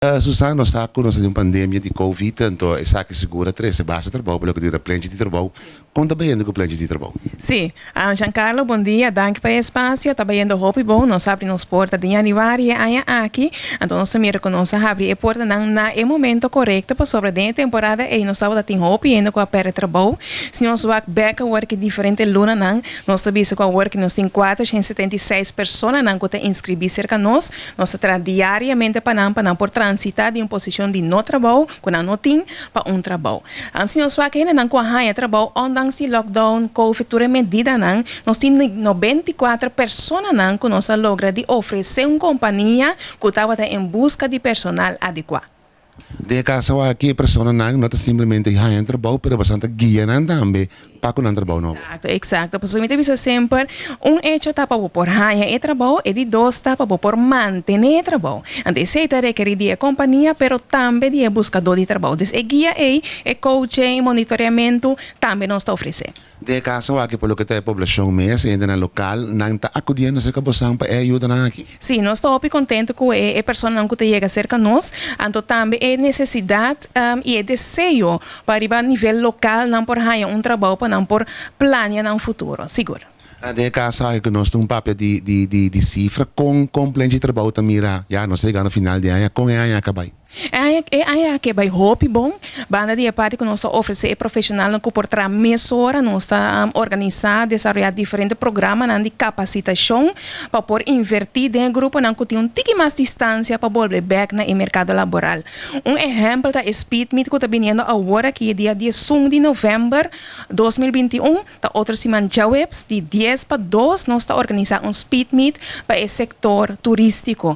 Susan, nos sa ku nos ta den un pandemia di Covid, anto esaki sigur a trese basta trabou pa loke dura plenchi di trabou. Kon ta bayendo ku plenchi di trabou? Sí. Giancarlo, bon dia. Danki pa e espasio. Ta bayendo hopi bon. Nos a habri nos porta den januari e aña aki. Anto nos ta mira ku nos a habri e portanan na e momento korekto pasobra den e temporada ei nos tabata tin hopi hende ku a pèrdè trabou. Si nos wak bèk awor ki diferente lunanan, nos ta bisa ku awor ki nos tin 476 personanan ku ta inskribí serka nos. Nos ta traha diariamente pa nan, pa nan por transitá di un posishon di no trabou, ku nan no tin, pa un trabou. Si nos wak hendenan ku a haña trabou ondanks di lockdown, covid, tur e medidanan, nos tin 94 personanan ku nos a logra di ofresé un kompania ku tabata en buska di personal adekuá. Den e kaso aki e personanan no ta simplemente haña trabou pero boso ta guia nan tambe pa ku nan trabou nobo. Eksakto, eksakto. Pasobra mi ta bisa semper, un echo ta pa bo por haña e trabou, e di dos ta pa bo por mantené e trabou. Anto esei ta rekerí di e kompania pero tambe di e buskadó di trabou. Dus e guia ei, e coaching, e monitoreamentu tambe nos ta ofresé. Den e kaso aki por loke ta e poblashon mes, e hendenan lokal, nan ta akudiendo serka bosan pa e ayudanan aki? Sí, nos ta hopi kontentu ku e personanan ku ta yega serka nos, anto tambe e nesesidat i e deseo pa riba nivel lokal nan por haña un trabou pa nan por plania nan futuro, sigur. Den e kaso aki ku nos ta un papia di sifra, kon kon plenchi trabou ta mira? Ya nos ta yegando final di aña, kon e aña a bai? E aña aki a bai hopi bon. Banda di e parti ku nos ta ofresé e profeshonalnan ku por traha mesora, nos ta organisá, desaroyá diferente programanan di kapasitashon pa por invertí den e gruponan ku tin un tiki mas distansia pa bolbe bèk na e merkado laboral. Un ehèmpel ta e Speed Meet ku ta biniendo awor aki e dia 11 di novèmber 2021, ta otro siman djaweps di 10 pa 2 nos ta organisá un Speed Meet pa e sektor turístiko.